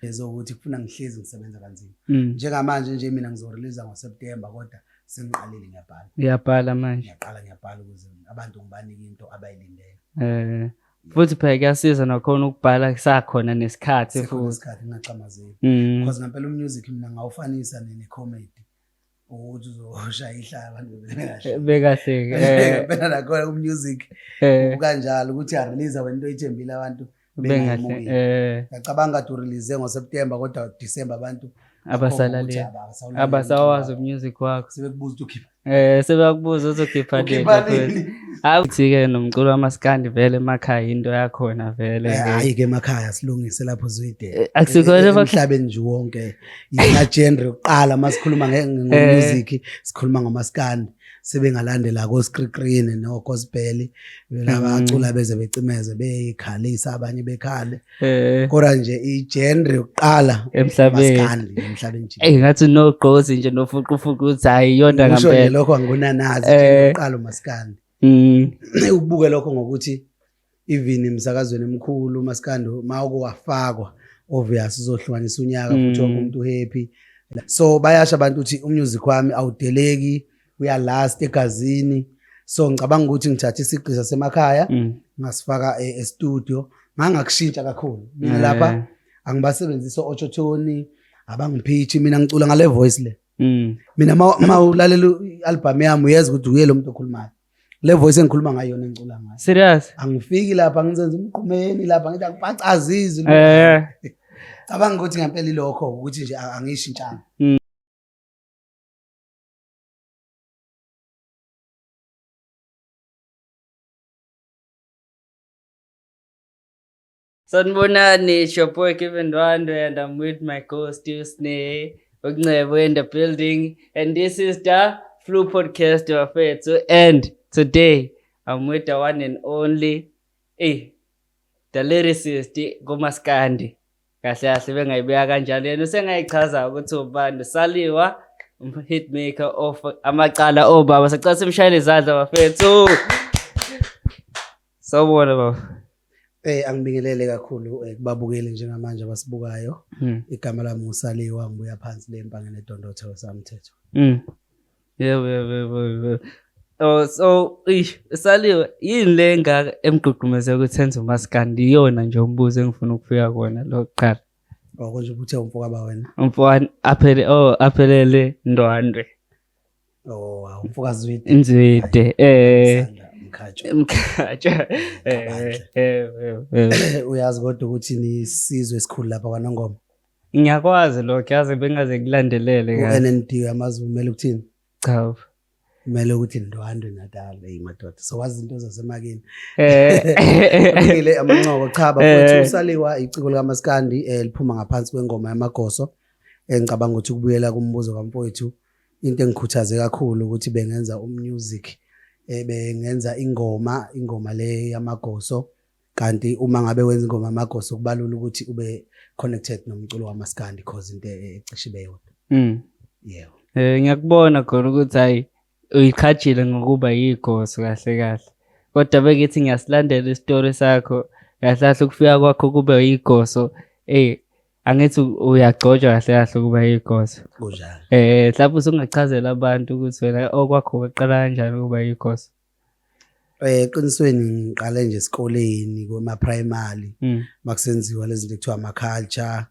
Ezokuthi kufuna ngihlezi ngisebenza kanzima. Njengamanje nje mina ngizorelease ngoSeptember, kodwa sengiqalile ngiyabhala. Uyabhala manje. Ngiyaqala ngiyabhala ukuze abantu ngibanike into abayilindele. Futhi phela kuyasiza nakhona ukubhala kusakhona nesikhathi. Sekhona futhi. Isikhathi ngingacamazeli. Because ngempela umusic mina ngawufanisa ne-comedy, ukuthi uzoshaya ihlaya abantu bengahle. Bekahleke. Ngempela nakhona umusic kanjalo, ukuthi uyarelease wena into oyithembile, abantu bengahle. bengayimukeli. Ngiyacabanga kade urelease ngoSeptember, kodwa December abantu Abasalaleli. Abasawazi umusic wakho. Sebekubuza ukuthi ukhipha Sebakubuza uzokhipha nini. Ukhipha Futhi. nini? Hayi ke nomculo wamaskandi vele emakhaya into yakhona vele. Hayi ke, emakhaya silungise lapho, Zwide. Akusikhona emakhaya. Emhlabeni nje wonke iyona genre yokuqala masikhuluma ngomusic, sikhuluma ngomaskandi, sebengalandela ko-skrikrini no-gospel laba acula beze becimeze, beyikhalisa, abanye bekhale, kodwa nje i-genre yokuqala emhlabeni. Maskandi emhlabeni nje. Ey, ngathi nogqozi nje nofuqufuqu ukuthi hayi iyona Ngisho nje ngempela. lokho angikunanazi, genre yokuqala umaskandi. Ukubuke lokho ngokuthi even emsakazweni emkhulu umaskandi mawuke wafakwa, obvious uzohlukanisa unyaka futhi wonke umuntu happy. So bayasho abantu ukuthi umusic wami awudeleki, uyalast egazini. So ngicabanga ukuthi ngithathe isigqi sasemakhaya ngasifaka e-studio, ngangakushintsha kakhulu mina. Lapha angibasebenzisi o-autotune, abangiphitshi, mina ngicula ngale voice le. Mina ma ulalela i-album yami uyezwa ukuthi uye lo muntu okhulumayo, le voice engikhuluma ngayo yona engicula ngayo. Serious? Angifiki lapha ngizenza umqumeni lapha ngithi angipacazi izwi. Cabanga ukuthi ngempela ilokho ukuthi nje angishintshanga. Sanibonani, it's your boy Kevin Ndwandwe and I'm with my co-host Sne Ognebo in the building, and this is the Flu Podcast bafethu, and today I'm with the one and only, the lyricist kumaskandi. Kahle kahle bengayibeka kanjalo, yena usengayichaza ukuthi ubani. Saliwa, hitmaker of Amacala Obaba. Sacela simshayele izandla bafethu. Sawubona, baba. Angibingelele kakhulu kubabukeli njengamanje abasibukayo. Igama lami uSaliwa, ngibuya phansi le Empangeni, eDondotha wesamthetho. Yebo. Oh, so ish Saliwe, yini le ngaka emgqugqumeze ukuthi enze umaskandi? Iyona nje umbuzo engifuna ukufika kuwona lo kuqala. Okonje ubuthe umfokaba wena. Umfowani aphele, oh, aphelele Ndwandwe. Oh wow, umfokaZwide. Nzwide. Sandla, Mkhatshwa. Mkhatshwa. Kabandla. Eh. Uyazi kodwa ukuthi nisizwe esikhulu lapha kwaNongoma. Ngiyakwazi lokho, yazi bengaze kulandelele kahle. U-NND uyamazi, umele ukuthini? Cha. Kumele ukuthi Ndwandwe Natal, hey madoda. So wazi izinto zasemakini. Kulungile, amancoko cha bafowethu. Usaliwa iciko likaMaskandi liphuma ngaphansi kwengoma yamagoso. Engicabanga ukuthi ukubuyela kumbuzo kamfowethu, into engikhuthaze kakhulu ukuthi bengenza umusic, bengenza ingoma le yamagoso, kanti uma ngabe wenza ingoma yamagoso kubalula ukuthi ube connected nomculo wamaskandi, cause into ecishe ibe yodwa. Yebo. Ngiyakubona khona ukuthi hayi uyiqhajile ngokuba yigoso kahle kahle. Kodwa bekithi ngiyasilandela isitori sakho kahle kahle, ukufika kwakho kube yigoso. Angithi uyagcotshwa kahle kahle ukuba yigoso. Kunjalo. Mhlawumbe usungachazela abantu ukuthi wena okwakho kwaqala kanjani ukuba yigoso. Eqinisweni ngiqale nje esikoleni kuma primary, makusenziwa lezi zinto ekuthiwa ama culture,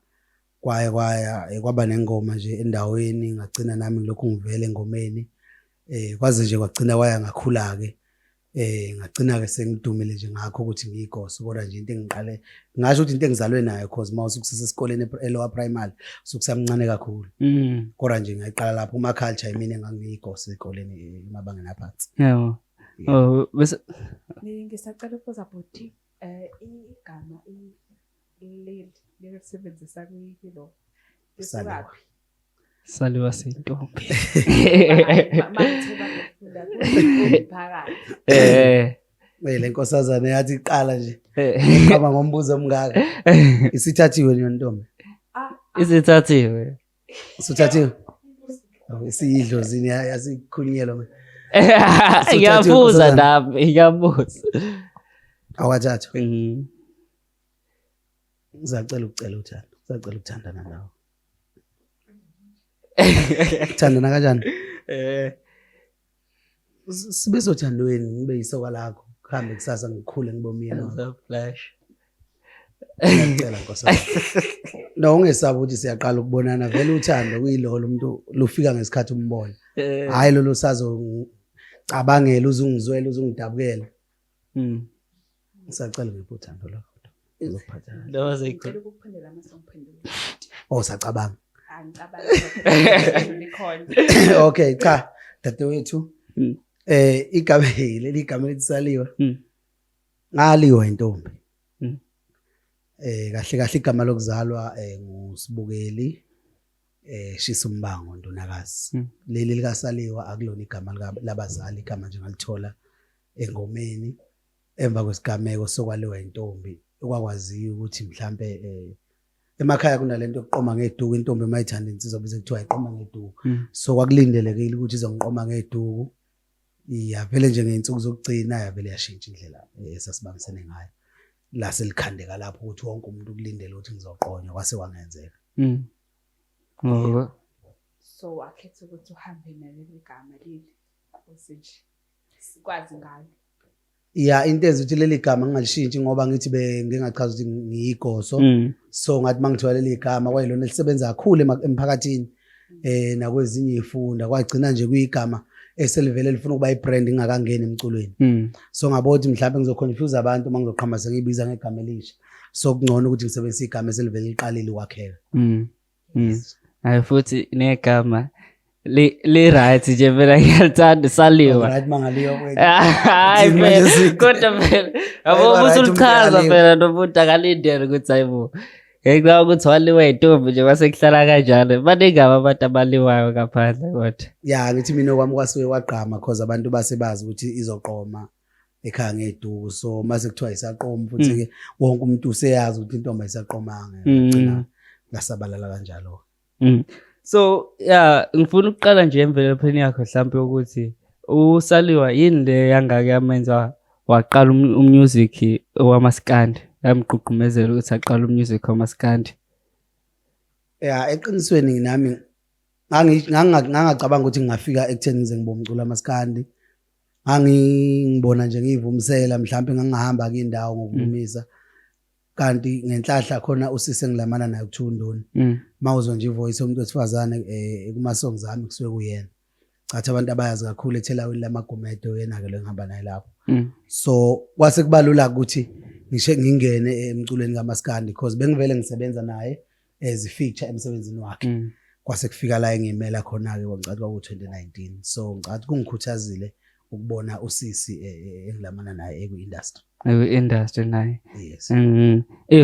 kwaya kwaya kwaba nengoma nje endaweni, ngagcina nami ngilokhu ngivele engomeni, kwaze nje kwagcina kwaya ngakhula ke, ngagcina ke sengidumile nje ngakho ukuthi ngiyigoso. Kodwa nje into engiqale, ngingasho ukuthi into engizalwe nayo, cause uma usukusesesikoleni e-lower primary usukusamncane kakhulu. Kodwa nje ngayiqala lapho kuma culture, yimina engangiyigoso esikoleni emabangeni aphansi. Yebo. Yeah. Oh, bese Ngisacela ukubuza bhuti, igama leli lelisebenzisa kilo Saliwa. lisukaphi? Saliwa sentombi. Mangithe bangifunda phakathi. Le nkosazane yathi iqala nje qaba ngombuzo omngaka. Isithathiwe leyo ntombi? Ah, ah. Isithathiwe. Isithathiwe. Oh, isiyidlozini yasikhunyelwa manje. Ngiyabuza nkosazane? nami, ngiyabuza. Awathathwa. Mhm. Ngizacela ukucela uthando. Sacela ukuthandana nawe. Ukuthandana kanjani? Sibe sothandweni, ngibe yisoka lakho, kuhambe kusasa ngikhule ngibe umyeni wakho. Flash. Ngiyacela Nkosi. No, ungesabi ukuthi siyaqala ukubonana, vele uthando kuyilolo umuntu lufika ngesikhathi umbona. Hhayi lolo sazocabangela uzungizwela uzungidabukela. Ngisacela ngiphe uthando lwakho. Ngizokuphatha kahle. Noma seyikhona. Ngicela ukuphendula uma sengiphendula. Oh, sacabanga. Angicabangi likhona. Okay, cha dadewethu. Igama leli igama elithi Saliwa. Ngaliwa intombi. Kahle kahle igama lokuzalwa nguSibukeli Shisumbango Ndunakazi. Leli likaSaliwa akulona igama labazali, igama nje ngalithola engomeni emva kwesigameko sokwaliwa intombi, okwakwaziyo ukuthi mhlambe emakhaya kunalento yokuqoma ngeduku, intombi mayithanda insizwa bese kuthiwa iqoma ngeduku. So kwakulindelekile ukuthi izongiqoma ngeduku. Yavele nje ngey'nsuku zokugcina yavele yashintsha indlela esasibambisene ngayo. La selikhandeka lapho ukuthi wonke umuntu ukulindele ukuthi ngizoqonywa, kwase kwangenzeka. So wakhetha ukuthi uhambe naleli gama leli ukuze nje sikwazi ngalo. Ya, into enza ukuthi leli gama ngingalishintshi ngoba ngithi bengingachaza ukuthi ngiyigoso. So ngathi mangithola leli gama kwayilona elisebenza kakhulu emphakathini nakwezinye izifunda, kwagcina nje kuyigama eselivele lifuna ukuba ibrand ingakangeni emculweni. So ngabona ukuthi mhlawumbe ngizoconfuse abantu uma ngizoqhama sengiyibiza ngegama elisha. So kungcono ukuthi ngisebenzise igama eselivele liqalile ukwakheka. Hayi futhi negama li right nje phela ngiyalithanda Saliwa. Right mangaliwa kwethu. Hayi Thina manje phela kodwa phela yabo Right, usulichaza umuntu phela nomuntu akalindele ukuthi hayibo. Ngicabanga ukuthi waliwa intombi nje kwase kuhlala kanjalo. Baningi abantu abaliwayo ngaphandle kodwa. Ya, ngithi mina okwami kwasuke kwagqama because abantu base bazi ukuthi izoqoma ekhaya ngeduku. So mase kuthiwa isaqoma futhi ke wonke umuntu useyazi ukuthi intombi ayisaqomanga. Gcina ngasabalala kanjalo. So yeah, ngifuna ukuqala nje emvelapheni yakho mhlawumbe ukuthi uSaliwa yini le yangake yamenza waqala umusic wamaskandi, yamgqugqumezela ukuthi aqale umusic wamaskandi? Ya, eqinisweni nami ngangacabanga ukuthi ngingafika ekutheni ngize ngibe umculo wamaskandi. Ngangibona nje ngiyivumisela, mhlawumbe ngangihamba kwindawo ngokuvumisa. Kanti ngenhlahla khona usisi engilamana naye kuthiwa uNdoni. Mawuzwa nje ivoice yomuntu wesifazane kuma songs ami kusuke kuyena. Chathi abantu abayazi kakhulu ethelawini lamaGumede, uyena ke lo engihamba naye lapho. So kwase kubalula ukuthi ngishe ngingene emculweni kaMaskandi because bengivele ngisebenza naye as a feature emsebenzini wakhe. Kwase kufika la engimela khona ke ngicabanga kwaku 2019. So ngicabanga kungikhuthazile ukubona usisi engilamana naye eku-industry. Eku-industry naye. Yes.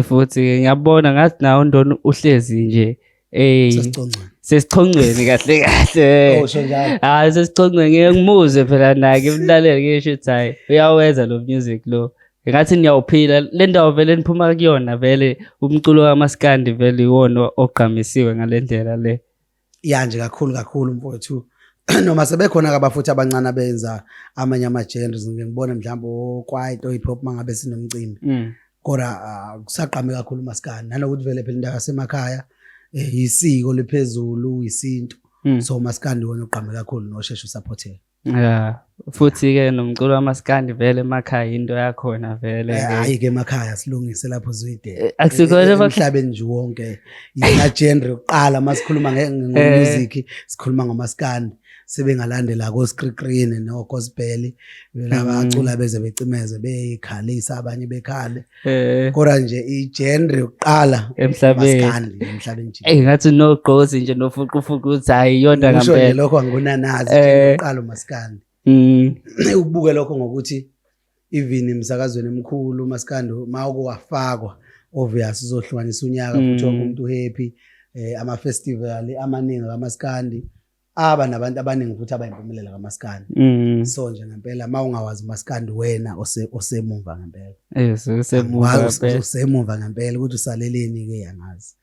Futhi ngiyabona ngathi nawe uNdoni uhlezi nje Sesichongcweni. Sesichongcweni kahle kahle. Oh, sho njalo. Hayi sesichongcweni ngeke ngimuze phela naye ngimlalele ngisho ukuthi hayi uyawenza lo music lo. Ngathi niyawuphila le ndawo vele niphuma kuyona vele umculo kaMaskandi vele iwona ogqamisiwe ngale ndlela le. Ya nje kakhulu kakhulu mfowethu. Noma sebekhona abafuthi abancane abenza amanye ama genres, ngike ngibone mhlawumbe okwaito, hip hop mangabe sinomcimbi. Kodwa kusaqhame kakhulu uMaskandi nanokuthi vele phela indawo yasemakhaya isiko liphezulu isintu. So uMaskandi wona uqhame kakhulu nosheshe usupporteka. Yeah, futhi ke nomculo wamaskandi vele emakhaya into yakhona vele. Hayi ke emakhaya silungise lapho Zwide. Akusikhona emakhaya. Emhlabeni nje wonke iyona genre yokuqala masikhuluma ngomusic sikhuluma ngomaskandi, sebengalandela ko skrikrini no gospel labacula beze becimeze beyikhalisa abanye bekhale. Kodwa nje i-genre yokuqala Emhlabeni. maskandi emhlabeni nje. Ngathi nogqozi nje nofuqufuqu ukuthi hayi iyona Ngisho nje ngempela. lokho angunanazi genre yokuqala umaskandi. Ukubuke lokho ngokuthi even emsakazweni emkhulu umaskandi mawukwafakwa obvious uzohlukanisa unyaka futhi wonke umuntu happy. Ama festival amaningi kamaskandi aba nabantu abaningi futhi abayimpumelelo kamaskandi. So nje ngempela mawungawazi umaskandi wena osemumva ngempela. Yes, osemumva Angiwazi ngempela. usemuva ngempela ukuthi usaleleni ke angazi.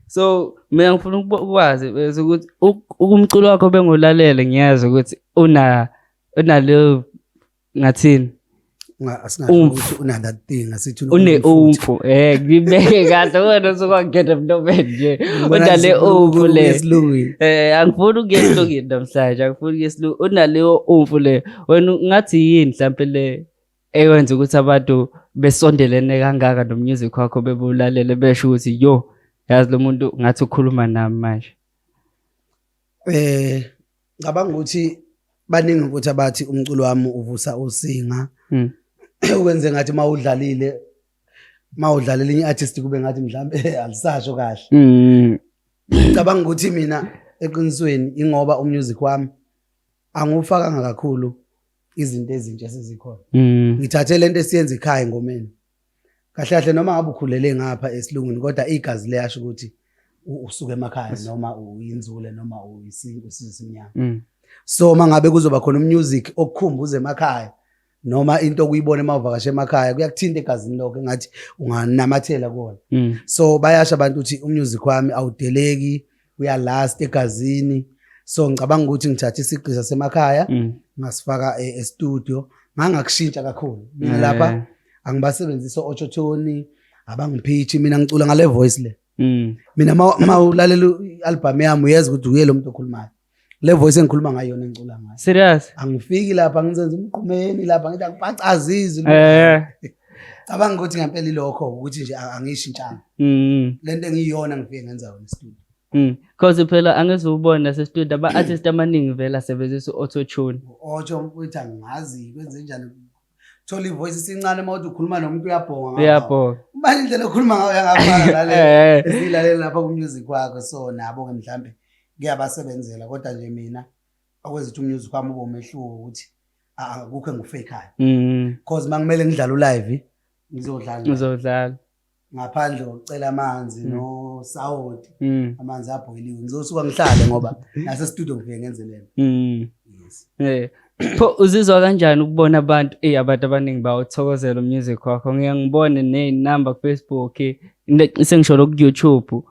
So mina ngifuna ukwazi bese ukuthi umculo wakho bengulalele ngiyazi ukuthi unaleyo ngathini? Asingasho ukuthi una that thing, asithi une-umfu. Ngibeke kahle wena usukwangena emlomeni nje. Unale umfu le. Esilungwini. Angifuni ukuya esilungwini namhlanje, angifuni ukuya esilungwini. Unaleyo umfu le. Wena ungathi yini mhlampe le eyenza ukuthi abantu besondelene kangaka no-music wakho, bebewulalele besho ukuthi yo, yazi lo muntu ngathi ukhuluma nami manje? Ngicabanga ukuthi baningi ukuthi abathi umculo wami uvusa usinga. Ukwenze ngathi mawudlalile, mawudlalela elinye artist kube ngathi mhlambe alisasho kahle. Ngicabanga ukuthi mina eqinisweni ingoba umusic wami angiwufakanga kakhulu izinto ezintsha esezikhona. Ngithathe lento esiyenza ekhaya engomeni. Kahle kahle noma ngabe ukhulele ngapha esilungwini, kodwa igazi liyasho ukuthi usuke emakhaya noma uyinzule noma usizwe simnyama. So mangabe kuzoba khona umusic okukhumbuza emakhaya noma into okuyibona emavakashe emakhaya, kuyakuthinta egazini lokho, engathi unganamathela kuwona. So bayasho abantu ukuthi umusic wami awudeleki, uyalast egazini. So ngicabanga ukuthi ngithathe isigqi sasemakhaya ngasifaka e-studio, ngangakushintsha kakhulu. Mina lapha angibasebenzisa o-autotune, abangiphitshi, mina ngicula ngale voice le. Mina ma ulalela i-album yami uyezwa ukuthi uye lo muntu okhulumayo. Le voice engikhuluma ngayo yona engicula ngayo. Serious? Angifiki lapha ngizenza umqhumeni lapha ngithi angipacazi izwi. Cabanga ukuthi ngempela ilokho ukuthi nje angishintshanga. Lento engiyona ngifike ngenza yona e-studio. Because phela angizubona nase studio aba artist amaningi vele asebenzisa u-auto-tune. Auto ukuthi angazi kwenze njani. Thola ivoice isincane uma uthi ukhuluma nomuntu uyabhonga ngapha. Uyabhonga. Manje indlela okhuluma ngayo yangafana nale esilalela lapha ku music wakho, so nabo ke mhlambe kuyabasebenzela, kodwa nje mina okwenza ukuthi umusic wami ube umehluko ukuthi akukho engufakayo. Because mangimele ngidlale ulive ngizodlala. Ngizodlala. Ngaphandle kokucela amanzi no sawoti, amanzi abhoyiliwe, ngizosuka ngihlale ngoba nase studio ngifike ngenze lento. Yes. Pho uzizwa kanjani ukubona abantu, abantu abaningi bawuthokozela umusic wakho? Ngiye ngibone nezinamba ku Facebook, sengisho lokhu ku YouTube.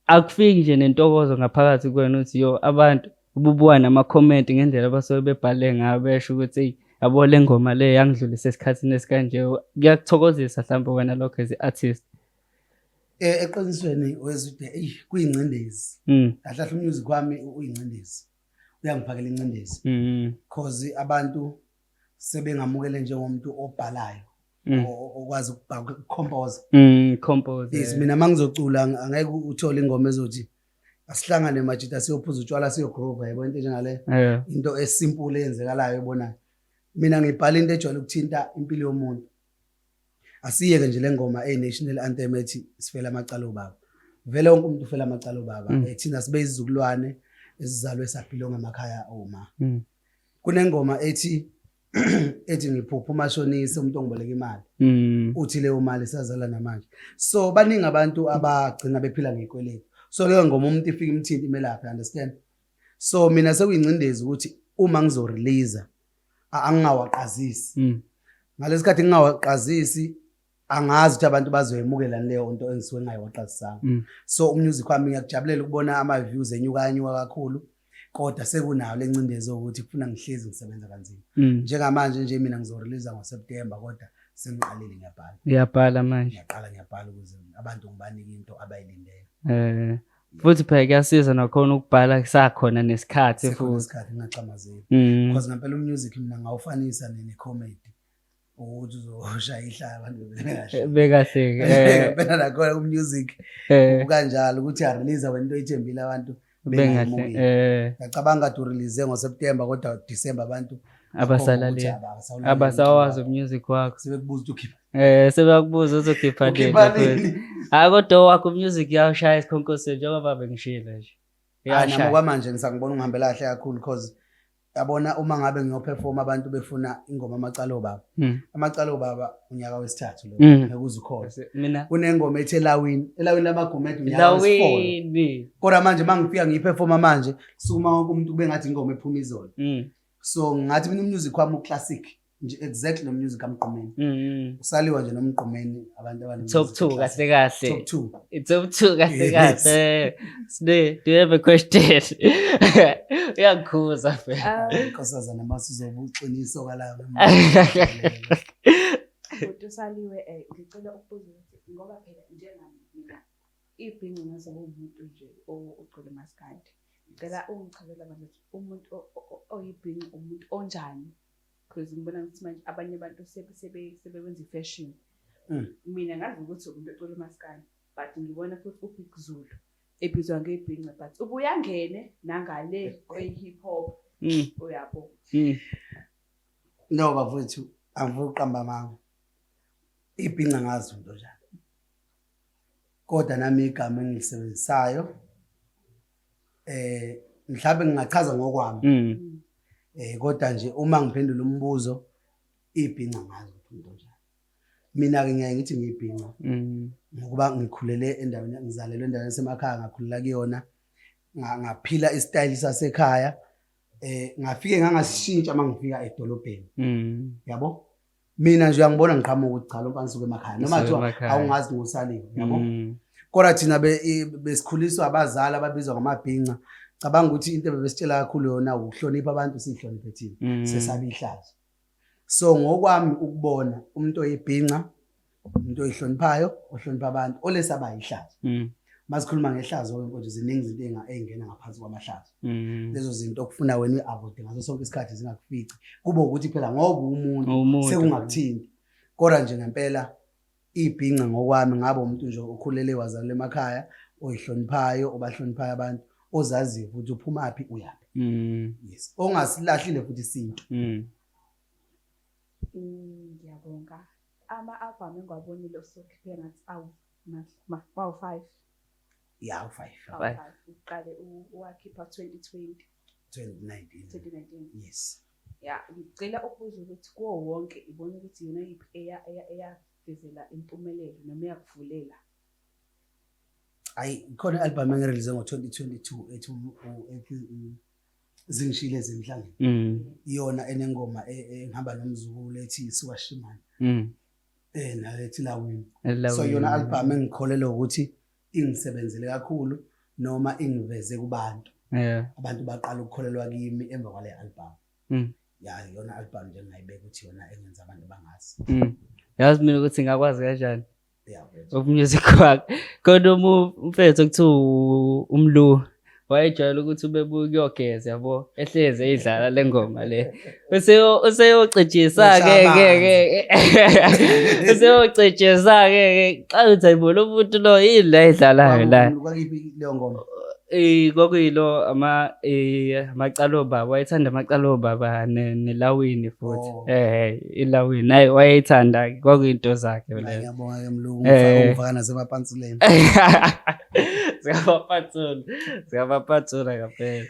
Akufiki nje nentokozo ngaphakathi kuwena uthi yo abantu ububuka nama comment ngendlela abasuke bebhale ngayo besho ukuthi hey yabo le ngoma le yangidlulisa esikhathini esikanje. Kuyakuthokozisa mhlawumbe wena lokho as artist? Eqinisweni wezide, kuyingcindezi. Kahle kahle umusic wami uyingcindezi. Uyangifakela ingcindezi. Because abantu sebengamukele njengomuntu obhalayo. Okwazi ukucompose. Compose. Yes, mina mangizocula angeke uthole ingoma ezothi asihlangane majita siyophuza utshwala siyogroove, yabo into enjengale. Into esimple eyenzekalayo ebonayo. Mina ngibhala into ejwayele ukuthinta impilo yomuntu. Asiyeke nje le ngoma eyi national anthem ethi sifela amacala obaba. Vele wonke umuntu ufela amacala obaba. Thina sibe izizukulwane esizalwe saphila ngemakhaya oma. Kunengoma ethi ngiphupha umashonisa umuntu ongiboleka imali. Uthi leyo mali isazala namanje. So baningi abantu abagcina bephila ngekweletu. So leyo ngoma umuntu ifika imthinta imelaphi, understand? So mina sekuyingcindezi ukuthi uma ngizorelease angingawaqazisi. Ngalesikhathi ngingawaqazisi angazi ukuthi abantu bazoyemukela leyo nto engisuke ngingayewaqazisanga. So umusic wami ngiyakujabulela ukubona ama views enyuka anyuka kakhulu, kodwa sekunayo lencindezi ukuthi kufuna ngihlezi ngisebenza kanzima. Njengamanje nje mina ngizorelease ngoSeptember, kodwa sengiqalile ngiyabhala. Ngiyabhala manje. Ngiyaqala ngiyabhala ukuze abantu ngibanike into abayilindele. Futhi phela kuyasiza nakhona ukubhala kusakhona nesikhathi Sekhona futhi. isikhathi ngingaxhamazeli. Because ngempela umusic mina ngawufanisa ne-comedy. Ukuthi uzoshaya ihlaya abantu bekahle. Bekahleke. Ngempela nakhona umusic ukanjalo ukuthi uyarelease wena into oyithembile abantu Bengahle, bengayimukeli. Ngiyacabanga kade urelease ngoSeptember, kodwa December abantu Abasalaleli. Abasawulaleli Abasawazi umculo wakho. umusic wakho. Sebekubuza ukuthi ukhipha. Sebakubuza ukuthi ukhipha nini Ukhipha futhi. nini? Hayi, kodwa owakho umusic uyawushaya esikhonkosweni njengoba bengishilo nje. Hayi, nami Uyashaya. kwamanje ngisangibona ungihambela kahle kakhulu, because yabona uma ngabe ngiyoperform abantu befuna ingoma Amacala Obaba. Amacala Obaba unyaka wesithathu lo, ngeke uze ukhona. Mina kunengoma ethi elawini, elawini lamagumede unyaka wesi-4. Elawini. Kodwa manje mangifika ngiyiperforma manje sukuma wonke umuntu kube ngathi ingoma ephuma izolo. So ngathi mina umusic wami uclassic. Nje exactly no music kaMgqumeni. Usaliwa nje noMgqumeni abantu abane Top 2 kahle kahle. Top 2. It's top 2 kahle kahle. Sne, do you have a question? Uyangikhuza phela. Nkosazana masuzobuqiniso kala. Bhuti usaliwe, ngicela ukubuza ukuthi ngoba phela njengami mina ibhinci ngaze umuntu nje ocula umaskandi. Ngicela ungichazele manje ukuthi umuntu oyibhinci umuntu onjani? Because ngibona ukuthi manje abanye abantu sebewenza i-fashion. Mina ngazi ukuthi umuntu ocula umaskandi, but ngibona futhi uBig Zulu ebizwa ngebhinci, but ubuyangene nangale kwe-hip hop, uyabo. No bafowethu, angifuni ukuqamba amanga. Ibhinca ngazi umuntu onjani. Kodwa nami igama engilisebenzisayo mhlawumbe ngingachaza ngokwami. Kodwa nje uma ngiphendula umbuzo, ibhinca ngazi ukuthi umuntu onjani. Mina ke ngiyaye ngithi ngiyibhinca. Ngokuba ngikhulele endaweni, ngizalelwe endaweni esemakhaya, ngakhulela kuyona, ngaphila isitayile sasekhaya. Ngafike ngangasishintsha mangifika edolobheni. Yabo? Mina nje uyangibona ngiqhamuka ukuthi cha lo mfana usuke emakhaya. Noma Usuke kuthiwa emakhaya. awungazi ngosaliwe, yabo? Kodwa thina besikhuliswa abazali ababizwa ngamabhinca. Cabanga ukuthi into ebebesitshela kakhulu yona ukuhlonipha abantu, sihloniphe thina. Sesabe ihlazo. So ngokwami ukubona umuntu oyibhinca, umuntu oyihloniphayo, ohlonipha abantu, olesaba ihlazo. Masikhuluma ngehlazo ke mfowethu, ziningi izinto ey'ngena ngaphansi kwamahlazo. Lezo zinto okufuna wena uyi-avoid ngaso sonke isikhathi zingakufici. Kube ukuthi phela ngoba uwumuntu, Uwumuntu. sekungakuthinti. Kodwa nje ngempela ibhinca ngokwami ngabe umuntu nje okhulele wazalelwa emakhaya, oyihloniphayo, obahloniphayo abantu, ozaziyo ukuthi uphumaphi uyaphi. Yes. Ongasilahlile futhi isintu. Ngiyabonga. Ama-album engiwabonile usukhiphe ngathi awu 5. Yeah, 5. Awu 5. 5. Uqale uwakhipha 2020. 2019. 2019. Yes. Yeah, ngicela ukubuza ukuthi kuwo wonke ibona ukuthi yona yiphi eyavezela impumelelo noma eyakuvulela. Ayi, khona i-album engirelease ngo-2022 ethi Zingishile Ezemhlangeni. Iyona enengoma engihamba nomzukulu ethi Siwashimane. Nayo ethi Lawini. Elawini. So yona album engikholelwa ukuthi ingisebenzele kakhulu noma ingiveze kubantu. Abantu baqala ukukholelwa kimi emva kwale album. Ya, yona album nje engayibeka ukuthi yona engenza abantu bangazi. Yazi mina ukuthi ngakwazi kanjani? Yeah, mfethu. Of music wakhe. Kodwa umfethu okuthiwa uMlu wayejwayele ukuthi ubebuya ukuyogeza, yabo, ehlezi eyidlala le ngoma le. Useyocijisa ke ke ke. Useyocijisa ke ke. Xa uthi ayibo lo muntu lo yini la eyidlalayo la. Kwakuyiphi leyo ngoma? Kwakuyilo amacala obaba, wayethanda amacala obaba nelawini futhi. Oh. Ilawini naye wayethanda, kwakuyinto zakhe Hayi, leyo. ngiyabonga ke Mlungu, ungifaka nasemapantsuleni. Sikabapatsula, sikabapatsula ngempela.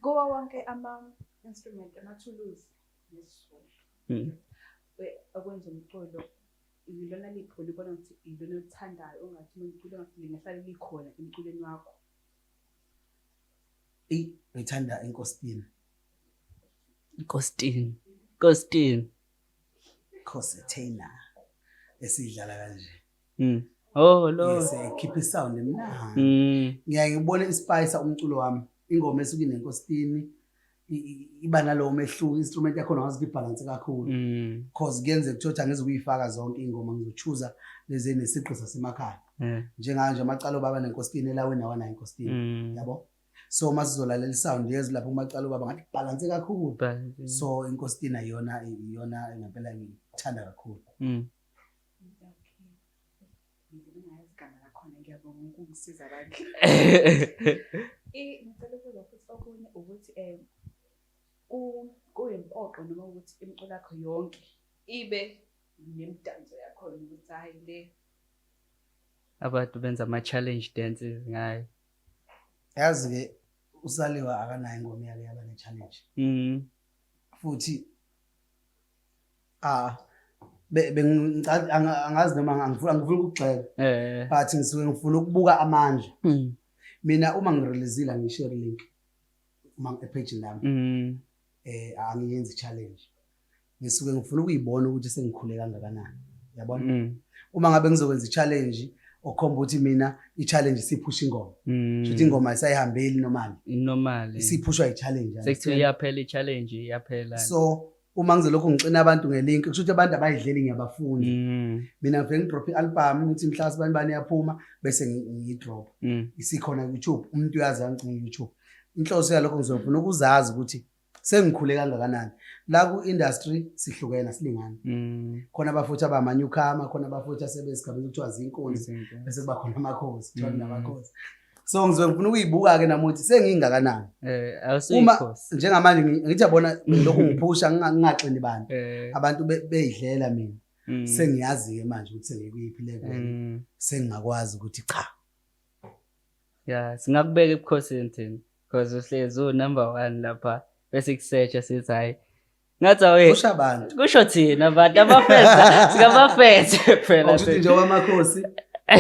Kuwo wonke ama-instrument, amathuluzi nesiZulu. Okwenza umculo, ilona liphi olibona ukuthi ilona olithandayo, ongathi uma umculo ngathi lingahlale likhona emculweni wakho? Eyi, ngithanda inkositini. Inkositini. Inkositini. Concertina esidlala kanje. Oh, lo. Yes, ikhipha isound emnandi. Ngiyaye ngibone ispice umculo wami. Ingoma esuke inenkositini iba nalowo mehluko, instrument yakhona ngazi ibalance kakhulu. Cause kuyenzeka ukuthi angizukuyifaka zonke ingoma, ngizochuza lezi enesiqi sasemakhaya. Njenganje amacala obaba nenkositini elaweni awanayo inkositini. Yabo? So uma sizolalela isound yezwi lapho kumacala obaba ngathi balance kakhulu. Balance. So inkositini iyona ngempela ngithanda kakhulu. Okay. Ngingayazi igama lakhona, ngiyabonga ukungisiza bandla. Ngicela ukubuza futhi okunye ukuthi kuyimpoqo noma ukuthi imiculo yakho yonke ibe nemidanso yakhona ukuthi hayi le. Abantu benza ama-challenge dances ngayo. Yazi-ke usaliwa akanayo ingoma yakhe yaba ne-challenge. Futhi, angazi noma angifuni ukugxeka. But ngisuke ngifuna ukubuka amandla. Mina uma ngireleasile angishare link uma epage lami. Angiyenzi challenge. Ngisuke ngifuna ukuyibona ukuthi sengikhule kangakanani, yabona? Uma ngabe ngizokwenza i-challenge okhomba ukuthi mina i-challenge isiphusha ingoma, shuthi ingoma ayisayihambeli normally, Normally isiphushwa i-challenge. Sekuthiwa iyaphela i-challenge, iyaphela. So uma ngizolokhu ngixina abantu nge-link, kusho ukuthi abantu abayidleli, ngiyabafunda. Mina ngifike ngidrop i-album, ngithi mhla sibani bani iyaphuma, bese ngiyidrop, isikhona ku-YouTube, umuntu uyazi angigcina ku-YouTube. Inhloso yalokho ngizofuna ukuzazi ukuthi sengikhule kangakanani la ku-industry. Sihlukene, silingane. Khona abafuthi abama-newcomer, khona abafuthi asebesigabeni kuthiwa zinkunzi, bese kuba khona amakhosi, kuthiwa kunamakhosi. So ngizobe ngifuna ukuyibuka-ke nami ukuthi sengingakanani. Uma Awusuyikhosi. Njengamanje ngithi yabona, lokhu ngiphusha ngingaxini bantu, abantu beyidlela mina. Sengiyazi-ke manje ukuthi sengikuyiphi level, sengingakwazi ukuthi cha. Yeah, singakubeka ebukhosini thina because uhlezi u-number one lapha, bese kusearcha sithi hayi, ngathi awe. Kusho abantu. Kusho thina abantu abafeza, singabafeze phela. Okusho ukuthi njengoba amakhosi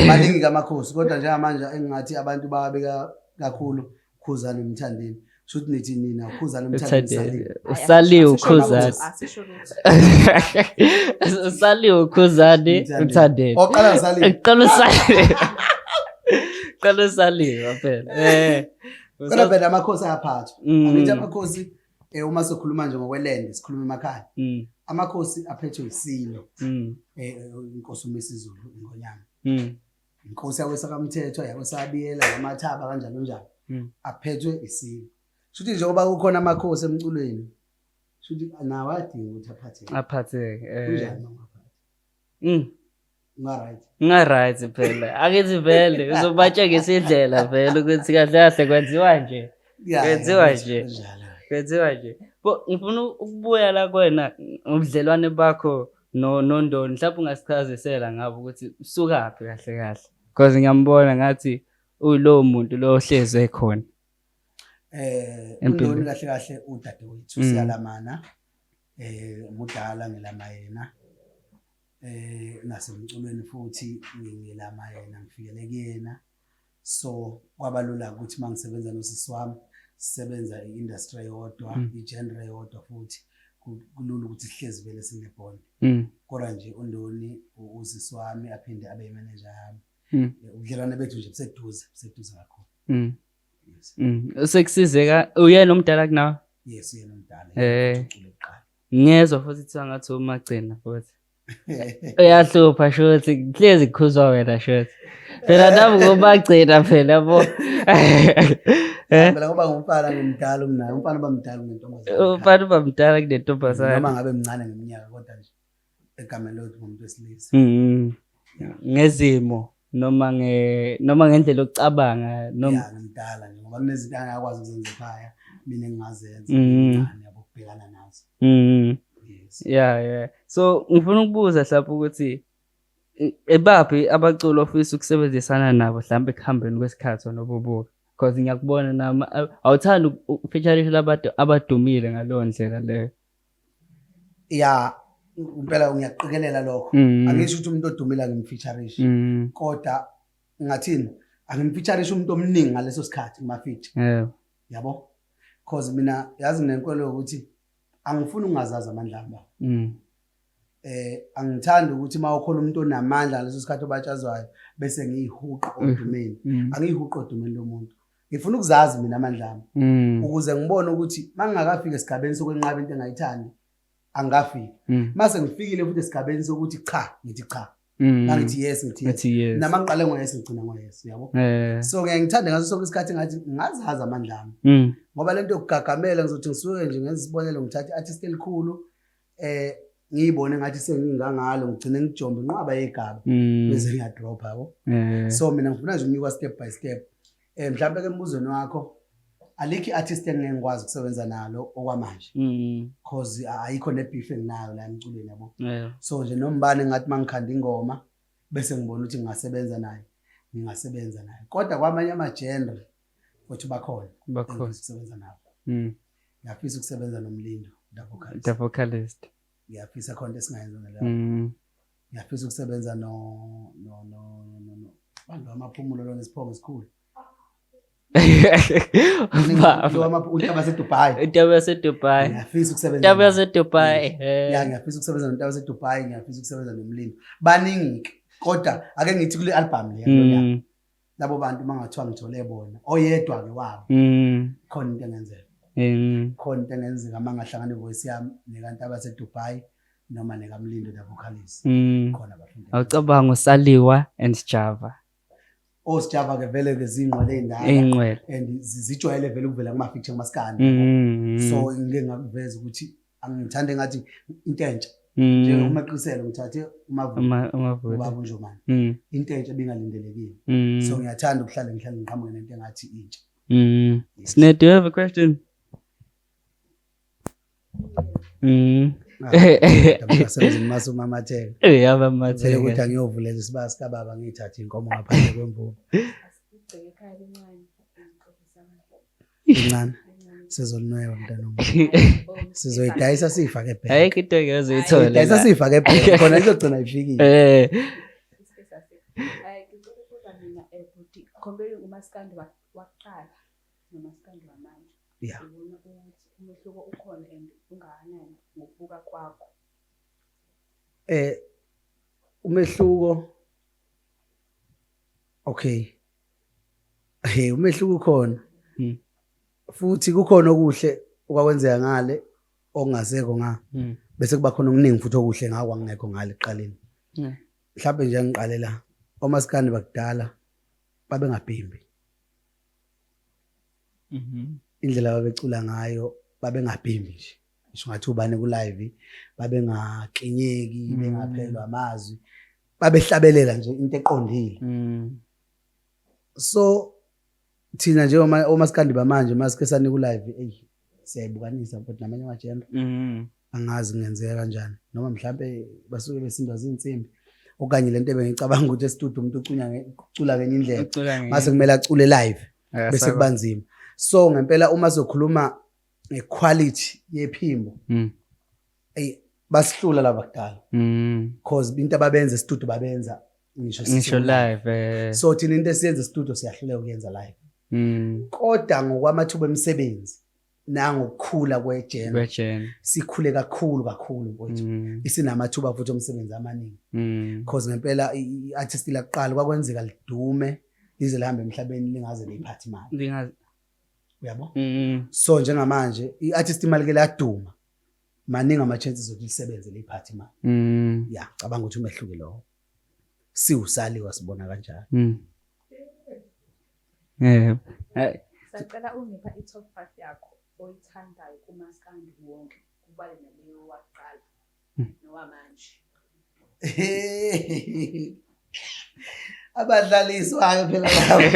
maningi kamakhosi, kodwa njengamanje engingathi abantu bawabeka kakhulu Khuzani, Mthandeni. Kusho ukuthi nithi nina Khuzani, Mthandeni, Saliwe. Usaliwe uKhuzani. Asisho lutho. Usaliwe uKhuzani, Mthandeni. Oqala Saliwe. Qala usaliwe, qala usaliwe phela. Kodwa phela amakhosi ayaphathwa. Angithi amakhosi, uma sokhuluma nje ngokwelende, sikhuluma emakhaya, amakhosi aphethwe isilo, inkosi uMisizulu ingonyama, inkosi yakwesakamthetho, yakwesabiyela, yamathaba, kanjalo njalo. Aphethwe isilo. Shuthi njengoba kukhona amakhosi emculweni, shuthi nawo ayadinga ukuthi aphatheke. Aphatheke. Kunjani uma ungaphathi? Unga-right. Nga-right phela, akithi vele uzobatshengisa indlela vele ukuthi kahle kahle kwenziwa nje. Kwenziwa nje. Kunjalo. Kwenziwa nje. Bo ngifuna ukubuya la kuwena, ubudlelwane bakho no noNdoni, mhlawumbe ungasichazisela ngabo ukuthi usukaphi kahle kahle, because ngiyambona ngathi uyilowo muntu lo ohlezi ekhona. Empilweni. uNdoni kahle kahle udadewethu, siyalamana. Mudala ngelama yena. Nasemculweni futhi ngelama yena, ngifikele kuyena. So kwaba lula ukuthi mangisebenza nosisi wami, sisebenza i-industry eyodwa, i-genre eyodwa futhi, kulula ukuthi sihlezi vele sine-bond. Kodwa nje uNdoni usisi wami, aphinde abe imanager yami. Ubudlelwane bethu nje buseduze, buseduze kakhulu. Yes. Sekusizeka uyena omdala kunawe? Yes, uyena omdala. Ucule kuqala. Ngiyezwa futhi kuthiwa ngathi umagcina futhi. Uyahlupha shuthi, hlezi kukhuzwa wena shuthi. Phela nami ngomagcina phela yabo. Phela ngoba ngumfana ngimdala umnaye, umfana uba mdala kunentombazane. Umfana uba mdala kunentombazane. Noma ngabe mncane ngeminyaka, kodwa nje egameni lokuthi ngumuntu wesilisa. Ngezimo noma ngendlela yokucabanga noma Ya, ngimdala nje ngoba kunezinto angakwazi ukuzenza ekhaya, mina engingazenza, ngimncane yabo, ukubhekana nazo. Yes. Yeah. So ngifuna ukubuza mhlawumbe ukuthi ebaphi abaculi ofisa ukusebenzisana nabo mhlawumbe ekuhambeni kwesikhathi onobubuka, because ngiyakubona nami awuthandi ukufeaturisha labantu abadumile ngaleyo ndlela leyo. Ya, impela ngiyaqikelela lokho. Angisho ukuthi umuntu odumile angimfeaturishe, kodwa ngathini, angimfeaturishe umuntu omningi ngaleso sikhathi kuma-feature. Yabo, cause mina yazi nginenkolo yokuthi angifuni ukungazazi amandla ami. Angithandi ukuthi uma ukhona umuntu onamandla ngaleso sikhathi obatshazwayo bese ngiyihuqa odumeni. Angiyihuqa odumeni lomuntu. Ngifuna ukuzazi mina amandla ami, ukuze ngibone ukuthi uma ngingakafiki esigabeni sokwenqaba into engayithandi, angikafiki. Mase ngifikile futhi esigabeni sokuthi cha, ngithi cha. Mangithi yes, ngithi yes. Ngithi yes. Nama ngiqale ngo-yes, ngigcina ngo-yes, yabo. So ngiye ngithande ngaso sonke isikhathi ngathi ngazazi amandla ami, ngoba lento yokugagamela, ngizothi ngisuke nje ngenza isibonelo, ngithathe i-artist elikhulu, ngiyibone ngathi sengingangalo, ngigcine ngijombe inqwaba yegaba, bese ngiyadropha, yabo. So mina ngifuna nje ukunyuka step by step. Mhlawumbe ke embuzweni wakho, alikho i-artist engeke ngikwazi ukusebenza nalo okwamanje, cause ayikho ne-beef enginayo la emculweni, yabo. So nje nombani ngathi mangikhanda ingoma bese ngibona ukuthi ngingasebenza naye, ngingasebenza naye. Kodwa kwamanye ama-genre futhi bakhona Bakhona. engifisa ukusebenza nabo. Ngiyafisa ukusebenza noMlindo, the vocalist. The vocalist. Ngiyafisa, khona into esingayenza naleyo. Ngiyafisa ukusebenza no no no no no bantu amaphumulo lona isiphongo esikhulu. Baba. Untaba yaseDubai. Intaba yaseDubai. Ngiyafisa ukusebenza. Intaba yaseDubai. Eh. Ya, ngiyafisa ukusebenza nontaba yaseDubai, ngiyafisa ukusebenza noMlindo. Baningi ke, kodwa ake ngithi kule album le yalona. Labo bantu mangathiwa ngithole bona, oyedwa ke wabo. Khona into engenzeka. Khona into engenzeka mangahlangana ivoice yami nekantaba yaseDubai noma nekaMlindo the vocalist. Khona bafundi. Awucabanga uSaliwa and Sjava. OSjava ke vele ke zingqwele ey'ndala. Ey'nqwele. And zijwayele vele ukuvela kuma-feature kumaskandi. So ngike ngakuveza ukuthi angithande ngathi into entsha. Njengomaqiniselo ngithathe uMavulo. uMavulo. Ubaba uNjomane. Into entsha ebingalindelekile. So ngiyathanda ukuhlale ngihlale ngiqhamuke nento engathi intsha. Yes. Sne, do you have a question? Abasebenzi masu mamatheka. Eh, yabamatheka. Vele ukuthi angiyovulela isibaya sikababa ngiyithathe inkomo ngaphandle kwemvume. Igceke ekhaya lincane. Incane. Sizolinweba mntana wami. Sizoyidayisa siyifake ebhenki. Ayikho into engeke uzoyithola. Sizoyidayisa siyifake ebhenki khona izogcina ifikile. Hayi, ngicela ukubuza mina bhuti, comparing umaskandi wakuqala nomaskandi wamanje. Ubona ukuthi umehluko ukhona and ungakanani ngokubuka kwakho? Umehluko, okay. Umehluko ukhona. Futhi kukhona okuhle okwakwenzeka ngale okungasekho nga. Bese kuba khona okuningi futhi okuhle ngako kwakungekho ngale ekuqaleni. Mhlawumbe nje ngiqale la. Omaskandi bakudala babengabhimbi. Indlela ababecula ngayo babengabhimbi nje. Ngisho ngathi ubani ku live babengakinyeki, bengaphelwa amazwi. Babehlabelela nje into eqondile. So thina nje omaskandi bamanje masike sanika u-live, ey siyayibukanisa futhi namanye amajembe. Angazi kungenzeka kanjani noma mhlambe basuke besindwa zinsimbi okanye lento ebengicabanga ukuthi e-studio umuntu ucula ngenye indlela. Ucula ngenye. Mase kumele acule live Akasaba. bese kuba nzima. So ngempela uma sizokhuluma ngequality yephimbo, ey basihlula laba kudala. Because into ababenza e-studio babenza ngisho Ngisho sisula. live. So thina into esiyenza e-studio siyahluleka ukuyenza live. Kodwa ngokwamathuba emisebenzi nangokukhula kwe-genre, Kwe-genre. sikhule kakhulu kakhulu mfowethu. Isinamathuba futhi omsebenzi amaningi. Because ngempela i-artist laqala kwakwenzeka lidume lize lihambe emhlabeni lingaze liyiphathe imali. Lingaze. Uyabo? So njengamanje i-artist imali ke laduma. Maningi ama chances ukuthi lisebenze liyiphathe imali. Yeah, cabanga ukuthi umehluko lowo. Siwusaliwa sibona kanjalo. Sacela ungipha i-top 5 yakho oyithandayo kumaskandi wonke, kubale naleyo waqala nowamanje. Abadlaliswayo phela labo.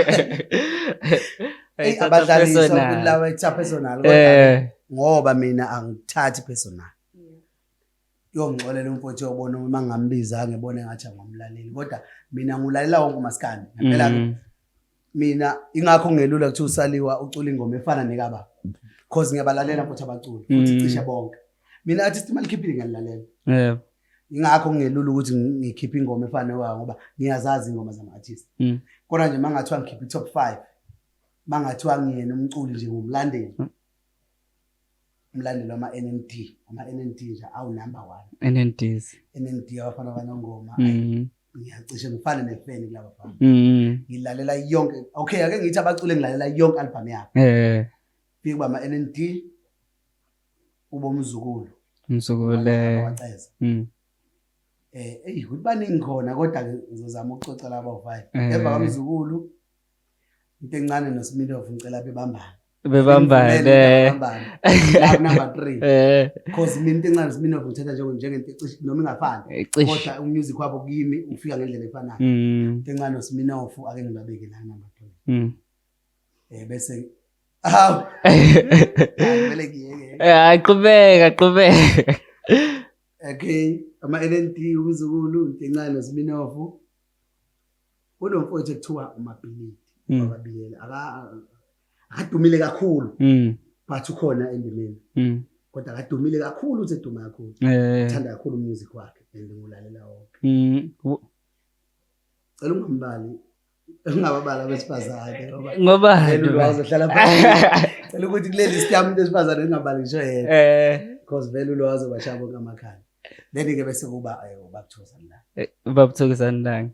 Eyi, abadlaliswa kulawa ithatha personal kodwa ngoba mina angithathi personal. Yongixolela umfowethu yobona uma ngingambiza ngebona ngathi angomlaleli kodwa mina ngulalela wonke umaskandi. Ngempela mina ingakho ngelula kuthi usaliwa ucula ingoma efana nekaba. Because ngiyabalalela futhi abaculi futhi cishe bonke. Mina artist imali khiphile ngiyalalela. Ingakho ngelula ukuthi ngikhiphe ingoma efana nekaba ngoba ngiyazazi ingoma zama artist. Kodwa nje mangathiwa ngikhiphe i-top 5 mangathiwa ngiyena umculi nje ngumlandeli. Umlandeli wama NND, ama NND nje awu number 1. N N Ds. NND abafana banongoma. Ngiyacishe ngifane nefeni kulaba bafana. Ngilalela yonke. Okay, ake ngithi abaculi ngilalela yonke album yabo. Fike kuba ama NND ubomzukulu. Mzukulu. Waceza. Eyi, ukuthi baningi khona kodwa ke ngizozama ukucoca laba 5. Emva kwamzukulu into encane noSmilov ngicela bebambane. Bebambane. Bebambane. La number 3. Because mina into encane noSmilov ngithatha njengento ecishe noma ingafani. Cishe. Kodwa umusic wabo kimi ufika ngendlela efanayo. Into encane noSmilov ake ngibabeke la number 3. Bese hawu. Hayi, vele ngiyeke. Qhubeka, qhubeka. Okay, ama NND umzukulu into encane noSmilov. Kunomfowethu ekuthiwa uMabhilidi. Ababiyela akadumile kakhulu. But ukhona endimeni. Kodwa akadumile kakhulu uthi eduma kakhulu. Uthanda kakhulu umusic wakhe and ngulalela wonke. Cela ungambali Ungababala abesifazane ngoba Ngoba vele ulwazi ohlala phansi. Cela ukuthi kule list yami umuntu wesifazane ngingabali ngisho yena. Because vele ulwazi obashaya bonke amakhanda. Then ke bese kuba ubaba Thokozani la. Ubaba Thokozani Langa.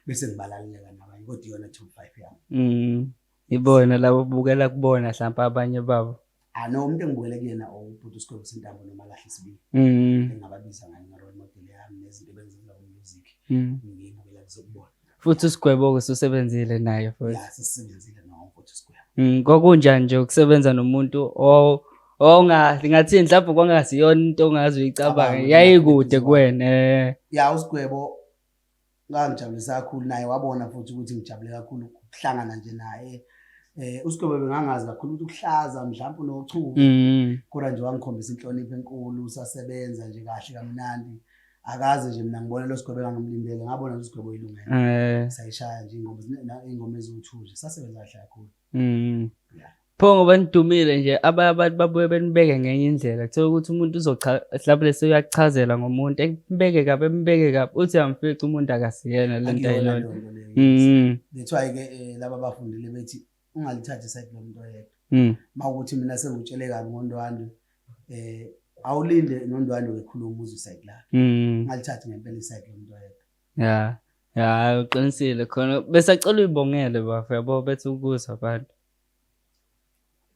Bese ngibalaleka nabanye kodwa iyona top 5 yami. Ibona labo bukela kubona mhlawumbe abanye babo. Ah no, umuntu engibukele kuyena ubhuti uSigwebo Sentambo noma Lahle Sibili. Engingababiza ngayo nge-role model yami nezinto ebengizenza ku-music. Ngiyibukela kuzokubona. Futhi uSigwebo-ke ususebenzile naye futhi. Ya, sisebenzile nawo futhi uSigwebo. Kwakunjani nje ukusebenza nomuntu ngathini mhlawumbe kwangasiyona into ongaze uyicabange, Cabanga, yayikude ukuthi kuwena. Ya, uSigwebo ngangijabulisa kakhulu naye, wabona futhi ukuthi ngijabule kakhulu ukuhlangana nje naye. USigwebo bengangazi kakhulu ukuthi ukuhlaza mhlawumbe unochuku. Kodwa nje wangikhombisa inhlonipho enkulu, usasebenza nje kahle kamnandi. Akaze nje mina ngibone lo Sigwebo engangimlindele, ngabona nje uSigwebo uyilungele. Sayishaya nje ingoma eziwu-2 nje, sasebenza kahle kakhulu. Yeah. Pho ngoba nidumile nje abanye abantu babuye benibeke ngenye indlela, kuthiwa ukuthi umuntu mhlawumbe lese uyakuchazela ngomuntu, embeke kabi, embeke kabi, uthi uyamfica umuntu akasiyena le nto Akuyona ayiyona. leyo nto leyo, yes. That's why-ke laba abafundile bethi ungalithathi isayidi lomuntu oyedwa. Mawukuthi mina sengutshele kabi ngoNdwandwe, awulinde noNdwandwe ekhuluma uzwe isayidi lakhe. Ungalithathi ngempela isayidi lomuntu oyedwa. Ya, ya, uqinisile khona. Besacela uyibongele bafo, yabo, bethi ukuzwa abantu.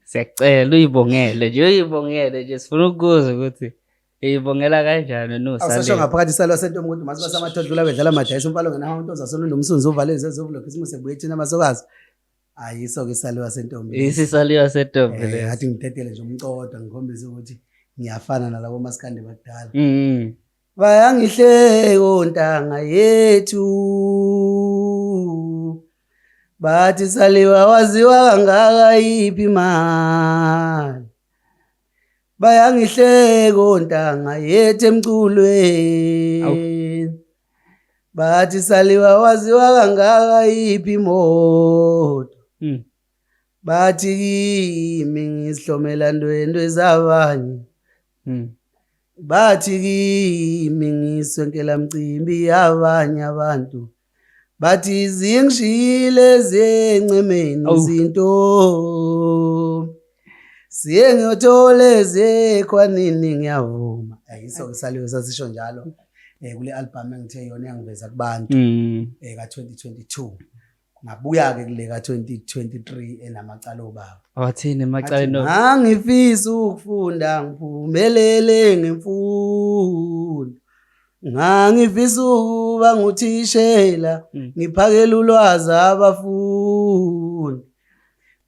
Siyacela uyibongele nje, uyibongele nje, sifuna ukuzwa ukuthi uyibongela kanjani no Awusasho Sale. ngaphakathi isalo sentombi ukuthi mase basamathodlula bedlala amadayisi umfana ongena umuntu ozasolunda umsunzi uvale izezovulo Christmas ebuye thina amasokazi. Ayiso ke isalo sentombi. Isisaliwa sentombi leso. Ngathi ngidedele nje umcodo ngikhombise ukuthi ngiyafana nalabo masikandi bakudala. Bayangihleka ntanga yethu. Bathi saliwa waziwa kangaka yiphi imali. Bayangihleka ntanga yethu emculweni. Bathi saliwa waziwa kangaka yiphi imoto. Bathi kimi ngisihlomela ndwendwe zabanye. Bathi kimi ngiswenkela mcimbi yabanye abantu. Bathi zingishiyile zencemeni izinto. Siye ngiyothola ezekhwanini ngiyavuma. Ayiso ke saliwe sasisho njalo. Kule album engithe yona yangiveza kubantu. Ka 2022. Ngabuya ke kule ka 2023 enamacala obaba. Wathini emacaleni obaba? Ngangifisa ukufunda ngiphumelele ngemfundo. Ngangifisa ukuba nguthishela, ngiphakele ulwazi abafundi.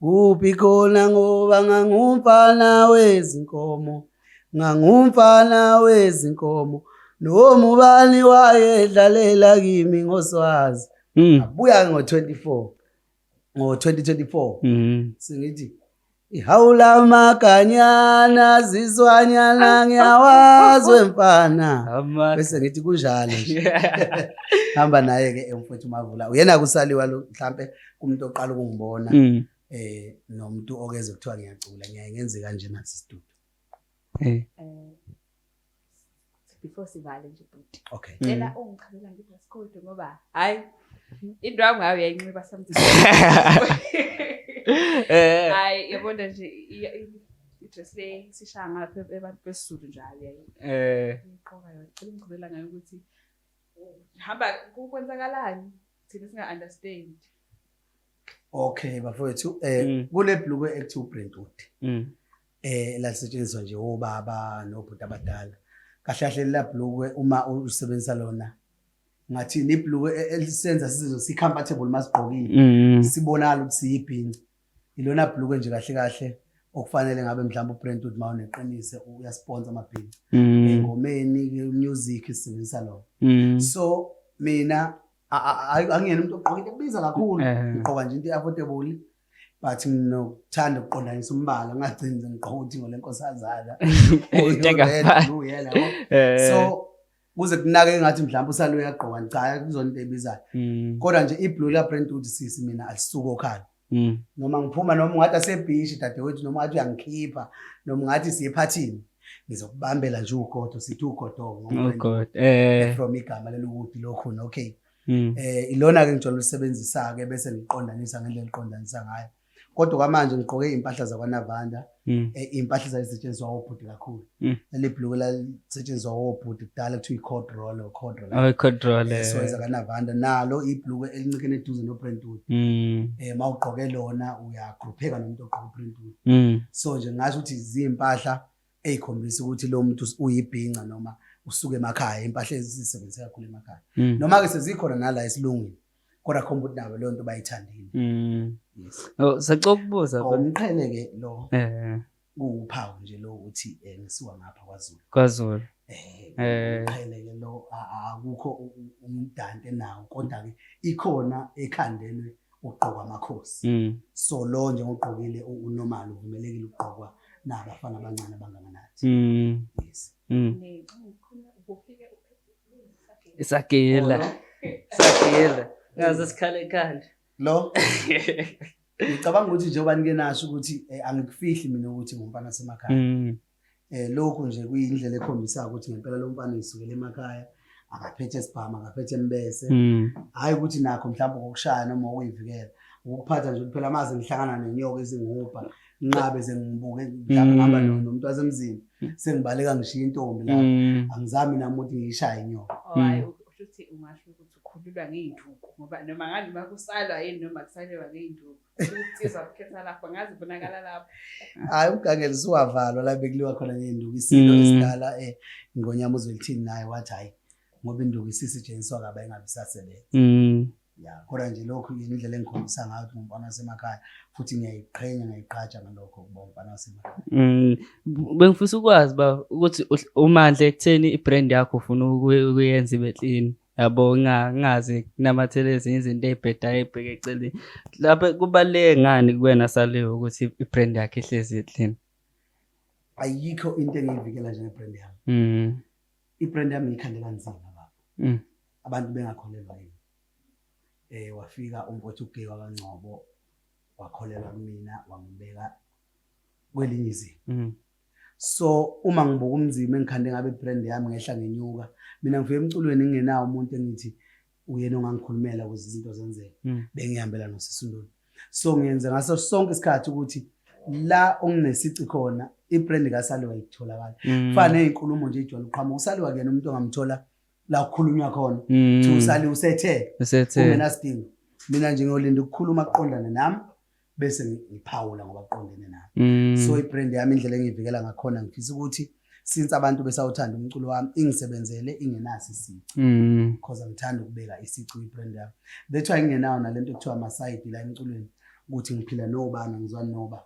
Kuphi khona ngoba ngangumfana wezinkomo, ngangumfana wezinkomo. Noma ubani wayedlalela kimi ngoswazi. Ngabuya ngo-24, ngo-2024. Sengithi ihawula maganyana zizwanyana ngiyawazi wemfana. Bese ngithi kunjalo nje. Hamba naye ke emfowethu Mavula. Uyena kusaliwa lo mhlambe kumuntu oqala ukungibona. Nomuntu okeze kuthiwa ngiyacula, ngiyaye ngenze kanje nathi studio. Before sivale nje bhuti. Okay. Cela ungichazela nge-dress code ngoba hayi indwangu ngayo uyayinxiba sometimes. Hayi yabona nje i-dress le sishaya ngapha abantu besiZulu njalo yayi. Iqoka yona. Cela ungichazela ngayo ukuthi hamba kwenzakalani thina singa understand. Okay bafowethu, kule blue ekuthiwa uBrentwood. Lalisetshenziswa nje obaba nobhuti abadala. Kahle kahle la blue uma usebenzisa lona ngathi ni blue elisenza sizwe si comfortable masigqokile. Sibonakala ukuthi siyibhinci. Ilona blue nje kahle kahle okufanele ngabe mhlawumbe uBrentwood mawuneqinise uyasponsor amabhinci. Engomeni music isebenzisa lona. So mina angiyena umuntu ogqoka into ebiza kakhulu. Ngigqoka nje into affordable. But nginokuthanda ukuqondanisa umbala, ngagcini nje ngigqoka uthi ngolenkosazana. Into engafani. Blue, yena, yabo. So kuze kunake ngathi mhlawumbe usale uyagqoka, cha kuzona into ebizayo. Kodwa nje iblue la Brentwood sisi mina alisuki okhala. Noma ngiphuma noma ungathi asebhishi dadewethu, noma ungathi uyangikhipha, noma ungathi siye ephathini, ngizokubambela nje ugodo, sithi ugodo ngoba Ugodo, From igama lelokuthi lokhu, okay. Ilona ke ngijwayele ukusebenzisa ke bese ngiqondanisa ngendlela engiqondanisa ngayo. Kodwa kwamanje ngigqoke impahla zakwaNavanda, impahla ezazisetshenziswa obhuti kakhulu. Leli bhuluku lalisetshenziswa obhuti kudala kuthiwa i-corduroy or corduroy. Oh, i-corduroy. So ezakaNavanda nalo ibhuluku elincikene eduze no-Brentwood. Mawugqoke lona uyagrupheka nomuntu ogqoke uBrentwood. So nje ngingasho ukuthi ziyimpahla ey'khombisa ukuthi lo muntu uyibhinca noma usuke emakhaya, impahla ezisebenzisa kakhulu emakhaya. Noma-ke sezikhona nala esilungwini, kodwa khomba ukuthi nabo leyo nto bayithandile. Yes. Oh, sacela ukubuza. Oh, umqhele-ke lo kuwuphawu nje lo ukuthi ngisuka ngapha kwaZulu. KwaZulu. Umqhele-ke lo akukho umdanti nawo, kodwa-ke ikhona ekhandelwe ukugqokwa amakhosi. So lo nje ngogqokile unormal, uvumelekile ukugqokwa nabafana abancane abangakanani. Yes. Isagila. Isagila. Ngaze sikhale ekhanda. Lo ngicabanga ukuthi njengoba nike nasho ukuthi angikufihli mina ukuthi ngumfana wasemakhaya. Lokhu nje kuyindlela ekhombisayo ukuthi ngempela lo mfana uyisukela emakhaya, akaphethe sibhamu, akaphethe embese. Hayi ukuthi nakho mhlawumbe ukushaya noma ukuyivikela, ukuphatha nje kuphela amaze ngihlangana nenyoka ezingihubha, nqabe sengibuke mhlawumbe ngihamba nomuntu wasemzini, sengibaleka ngishiya intombi la. Angizami nami ukuthi ngiyishaye inyoka. Hayi, usho ukuthi ungasho ukuthi ukhululwa ngey'nduku, ngoba noma ngabe noma kusalwa yini noma kusaliwa ngey'nduku. Insizwa kukhetha lapho, ngazi ibonakala lapho. Hayi, umgangelo usuwavalwa la bekuliwa khona ngey'nduku. Isilo esidala Ngonyama uZwelithini naye wathi hayi, ngoba induku isisetshenziswa kabi ayingabe isasebenza. Ya, kodwa nje lokhu indlela engikhombisa ngayo ukuthi ngumfana wasemakhaya, futhi ngiyayiqhenya, ngiyayiqhaja ngalokho ukuba umfana wasemakhaya. Bengifisa ukwazi ba ukuthi uMandla ekutheni i-brand yakho ufuna ukuyenza ibe clean. Yabo, ngingazi kunamathele ezinye izinto ey'bhedayo ey'bheke eceleni. Lapha kubaluleke ngani kuwena Saliwe ukuthi i-brand yakho ihlezi clean? Ayikho into engiyivikela njenge-brand yami. I-brand yami ngiyikhande kanzima baba. Abantu bengakholelwa yini. Wafika umfowethu uGewa kaNgcobo, wakholelwa kumina, wangibeka kwelinye izinga. So uma ngibuka umzimba engikhande ngabe brand yami ngehla ngenyuka, mina ngifike emculweni ngingenawo umuntu engithi uyena ongangikhulumela ukuze izinto zenzeke. Bengihambela noSisundoni. So ngiyenze ngaso sonke isikhathi ukuthi la onginesici khona ibrand kaSaliwa itholakala. Kufana nezinkulumo nje ijwayele uqhamuka. uSaliwa kuyena umuntu ongamthola la kukhulunywa khona. Uthi uSaliwa usethe. Usethe. Ungenasidingo. Mina nje ngiyolinda ukukhuluma kuqondane nami bese ngiphawula ngoba kuqondene nami. So ibrand yami indlela engiyivikela ngakhona, ngifisa ukuthi since abantu besawuthanda umculo wami ingisebenzele ingenaso isici. Because angithandi ukubeka isici kwi-brand yami. That's why ngingenawo nalento ekuthiwa ama-side la emculweni, ukuthi ngiphila nobani, angizwani noba.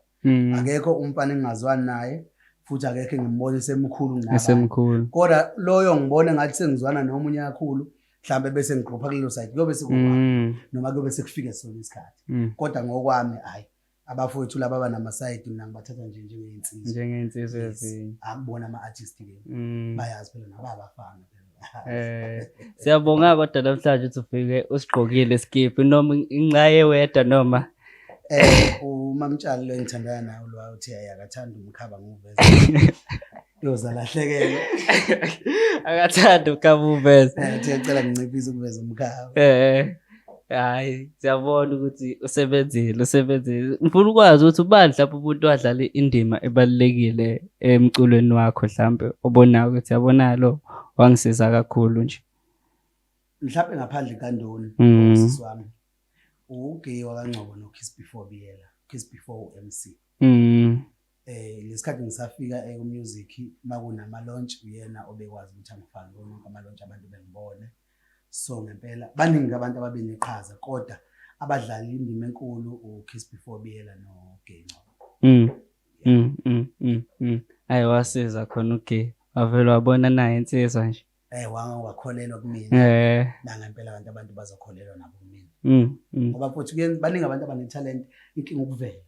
Akekho umfana engingazwani naye, futhi akekho engimbona esemkhulu kunabanye. Esemkhulu. Kodwa loyo ngibone ngathi sengizwana nomunye kakhulu, mhlambe bese ngigrupha kulelo side, kuyobe sekukwami noma kuyobe sekufike sona isikhathi. Kodwa ngokwami hayi, abafowethu laba abanama-side mina ngibathatha nje njengey'nsizwa. Njengey'nsizwa Yes. ezinye. Akubona ama-artist ke. Bayazi phela nabo abafana phela. Siyabonga kodwa namhlanje ukuthi ufike usigqokile iskiphi noma incaye wedwa noma UMamtshali lo engithandana naye lo uthi hayi akathandi umkhaba nguveza. Uyozalahlekela. Akathandi umkhaba uveza. Uthi uyacela nginciphise ukuveza umkhaba. Hayi, siyabona ukuthi usebenzile, usebenzile. Ngifuna ukwazi ukuthi ubani mhlawumbe umuntu wadlala indima ebalulekile emculweni wakho mhlawumbe obonayo ukuthi yabona lo wangisiza kakhulu nje. Mhlawumbe ngaphandle kaNdoni, usisi wami. uGewa kaNgcobo noKiss Before Biyela, Kiss Before uMC. Lesikhathi ngisafika ku-music makunama launch uyena obekwazi ukuthi angifake wonke ama launch abantu bengibone. So ngempela baningi abantu ababeneqhaza kodwa abadlali indima enkulu uKiss Before Biyela noGay Ngcobo. Hayi wasiza khona uGay. Wavela wabona naye insizwa nje. Wakholelwa kumina. Nangempela abantu abantu bazokholelwa nabo kumina. Ngoba futhi baningi abantu abanetalent inkinga ukuvela.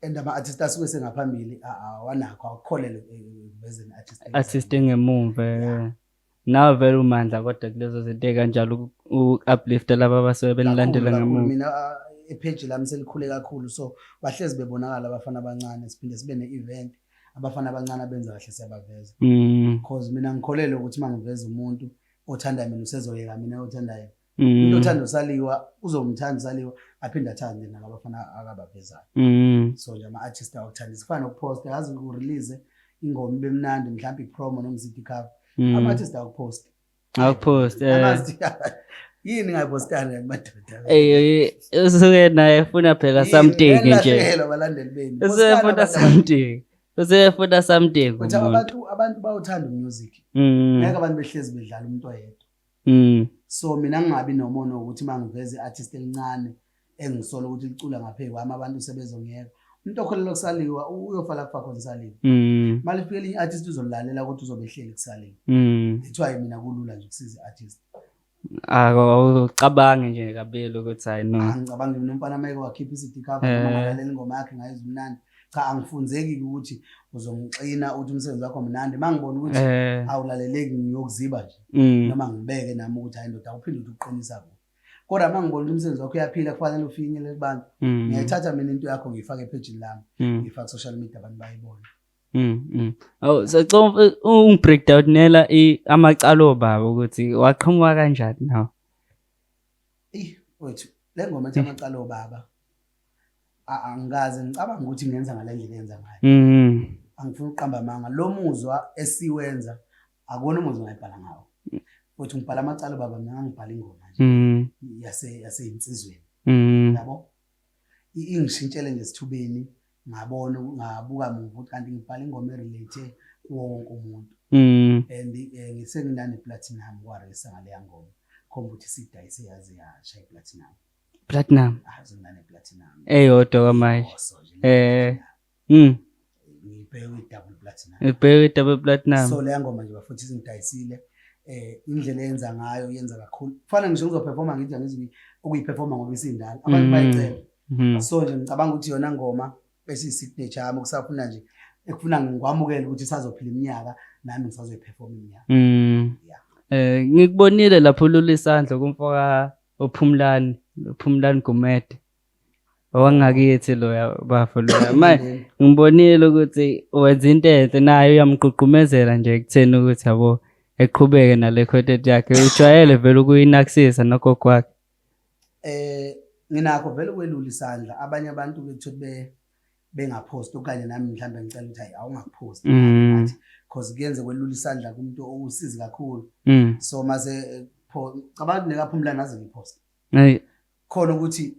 And ama-artist asuke sengaphambili awanakho awukholelwe ekuvezeni artist. Artist engemumva. Nawe vele uMandla kodwa kulezo zinto ey'kanjalo u-uplifta laba abasuke benilandela Kakhulu, ngemuva. Mina ipage lami selikhule kakhulu, so bahlezi bebonakala abafana abancane, siphinde sibe ne-event abafana abancane abenza kahle siyabaveza. Because mina ngikholelwa ukuthi uma ngiveza umuntu othanda mina usezoyeka mina othandayo. Umuntu othanda usaliwa uzomthanda usaliwa aphinde athande nalabafana akabavezayo. So nje ama-artist awakuthandisa kufana nokuphosta, yazi urelease ingoma ibe mnandi mhlawumbe i-promo noma i-CD cover. Ama-artist awukuphosti. Awuphost. Angazi yini ngayipostani kanti madoda. Eh, usuke naye efuna phela something nje. Nilahlekelwa abalandeli benu. Usuke Postani efuna abantu something. Usuke efuna something Ukuthi umuntu. abantu bawuthanda umusic. Ngeke abantu behlezi bedlala umuntu oyedwa. So mina ngingabi nomona ukuthi mangiveze i-artist elincane engisola ukuthi licula ngaphezu kwami abantu sebezongiyeka. Umuntu okholelwa kusaliwa uyofala kufa khona saliwa. Malifika elinye i-artist uzolalela ukuthi uzobe ehleli kusaliwa. That's why mina kulula nje ukusiza i-artist. Awucabangi nje kabili ukuthi hayi no. Angicabangi mina umfana mayeke wakhipha i-CD cover noma ngalalela ingoma yakhe ngayizwa mnandi. Cha, angifunzeki ukuthi uzongixina uthi umsebenzi wakho mnandi. Mangibona ukuthi awulaleleki ngiyokuziba nje. Noma ngibeke nami ukuthi hayi ndoda awuphinde uthi uqinisa kuphi. Kodwa mangibona ukuthi umsebenzi wakho uyaphila kufanele ufinyelele kubantu. Ngiyayithatha mina into yakho ngiyifake ephejini lami. Ngiyifake social media abantu bayibone. Awu, so cela ungibreak nela amacala obaba ukuthi waqhamuka kanjani nawo. Ih, wethu, le ngoma ethi amacala obaba angikaze ngicabanga ukuthi ngenza ngale ndlela enza ngayo. Angifuni ukuqamba amanga. Lo muzwa esiwenza akuwona umuzwa engayibhala ngawo. Futhi ngibhala amacala obaba mina ngangibhala ingoma nje yaseyinsizweni. Yabo? Ingishintshele nje esithubeni ngabona ngabuka muva ukuthi kanti ngibhala ingoma erelate kuwo wonke umuntu. And ngisenginane platinum kwaResa ngaleya ngoma. Khomba ukuthi sidayise yaze yasha iplatinum. Platinum. Ah, senginane platinum. Eyodwa kwamanje. Oso nje. Ngibheke i-double platinum. Ibheke i-double platinum. So leya ngoma nje bafuthi singidayisile. Indlela eyenza ngayo yenza kakhulu. Kufanele ngisho ngizoperforma ngithi angizwi ukuyiperforma ngoba isindala. Abantu bayicela. So nje ngicabanga ukuthi yona ngoma esiyi-signature yami okusafuna nje ekufuna ngikwamukele ukuthi isazophila iminyaka nami ngisazoyiperforma iminyaka. Yeah. Ngikubonile lapho ulula isandla kumfoka uPhumlani Gumede. Owangakithi loya bafo loya. Manje ngibonile ukuthi wenza into enhle naye uyamgqugqumezela nje ekutheni ukuthi yabo eqhubeke nale content yakhe. Ujwayele vele ukuyinakisisa nogogo wakhe. Nginakho vele ukwelula isandla. Abanye abantu bethu bengaphosti okanye nami mhlambe ngicela ukuthi hayi awungaphosti. Because kuyenze kwelula isandla kumuntu owusizi kakhulu. So mase cabanga ukuthi nekaPhumlani aze ngipost. Khona ukuthi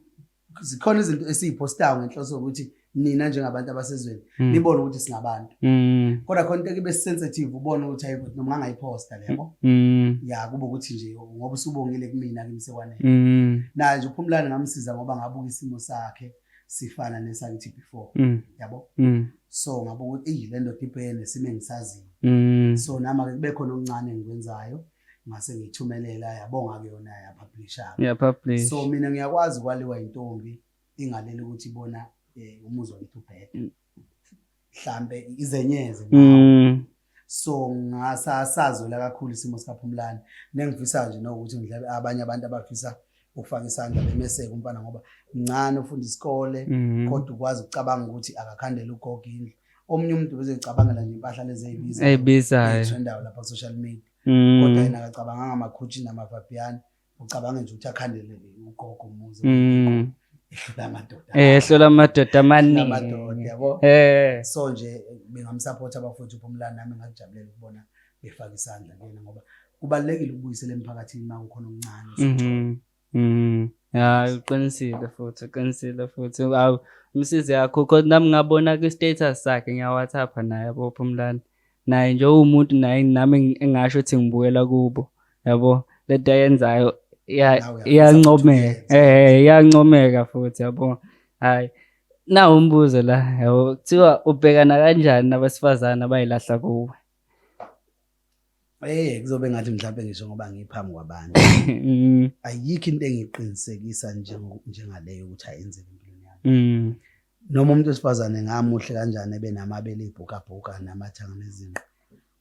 zikhona izinto esiyiphostayo ngenhloso yokuthi nina njengabantu abasezweni nibone ukuthi singabantu. Kodwa khona into ebe sensitive ubone ukuthi hayi noma ngangayiposta le yabo. Ya kuba ukuthi nje ngoba usubongile kumina kimi sekwanele. Naye nje uPhumlani ngamsiza ngoba ngabuka isimo sakhe sifana nesakithi before. Yabo? So ngabuka ukuthi eyi le ndoda ibhene sime ngisaziyo. So nami ake kube khona okuncane engikwenzayo ngase ngithumelela yabonga ke yona yapublisha. Yapublish. So mina ngiyakwazi ukwaliwa intombi ingaleli ukuthi ibona umuzwa wethu ubhede. Mhlambe izenyeze ngawo. So ngasasazwela kakhulu isimo sikaPhumlani. Nengifisa nje nokuthi ngidlabe abanye abantu abafisa ukufaka isandla bemeseke umfana ngoba mncane ufunda isikole kodwa ukwazi ukucabanga ukuthi akakhandele ugogo indlu. Omunye umuntu bezecabangela nje impahla lezi ezibizayo. Ezibizayo. Etrendayo lapha ku social media. Kodwa yena akacabanganga amaKhushi namaFabian, ucabanga nje ukuthi akhandele ugogo umuzi. Ehlula amadoda. Ehlula amadoda amaningi. Amadoda, yabo. So nje bengamsupport abafowethu uPhumlani nami ngakujabulela ukubona befaka isandla kuyena ngoba kubalulekile ukubuyisela emphakathini uma kukhona okuncane. Ya, uqinisile futhi, uqinisile futhi. Awu, umsizi yakho because nami ngabona ku status sakhe ngiya WhatsApp naye yabo Phumlani. Naye nje uwumuntu naye nami engasho ukuthi ngibukela kubo. Yabo, lento ayenzayo iyancomeka. Iyancomeka futhi yabo. Hayi. Nawu umbuzo la, yabo, kuthiwa ubhekana kanjani nabesifazane abayilahla kuwe? Kuzobe ngathi mhlawumbe ngisho ngoba ngiphambi kwabantu. Ayikho into engiqinisekisa njengaleyo ukuthi ayenzeke empilweni yami. Noma umuntu wesifazane ngamuhle kanjani ebe namabele ibhukabhuka namathanga nezinqa.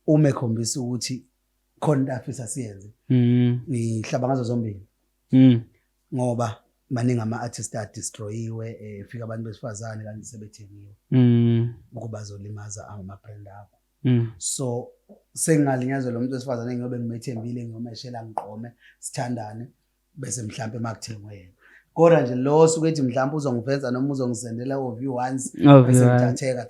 Uma ekhombisa ukuthi khona into afisa siyenze. Ngihlaba ngazo zombili. Ngoba maningi ama-artist adestroyiwe, fika abantu besifazane kanti sebethengiwe. Ukuba bazolimaza ama-brand abo. So sengingalinyazwa lo muntu wesifazane ngiyobe ngimethembile ngiyomeshela ngiqome sithandane. Bese mhlampe makuthengwe yena, kodwa nje lo osuke ethi mhlampe uzongifensa noma uzongisendela o-view once, bese ngithatheka,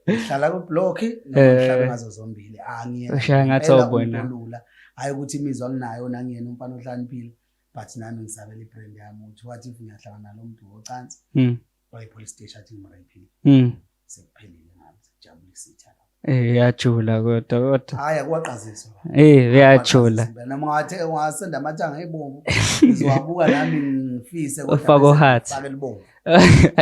ngihlala ku-block noma ngihlabe ngazo zombili. Angiyena Ushaya ngathi impela awubona. umuntu olula, hhayi ukuthi imizwa nginayo, nangiyena umfana ohlakaniphile, but nami ngisabela i-brand yami ukuthi what if ngiyahlangana nalo muntu ngocansi, waye-police station athi ngimraphile, sekuphelile ngami, sekujabulisa ithala. Eh, uyajula kodwa kodwa. Hhayi, akuwaqaziswa. Eh, uyajula. Noma ungathe ungasenda amathanga ebomvu, ngizowabuka nami ngifise, kodwa Ufake bese u-heart. ngifake elibomvu.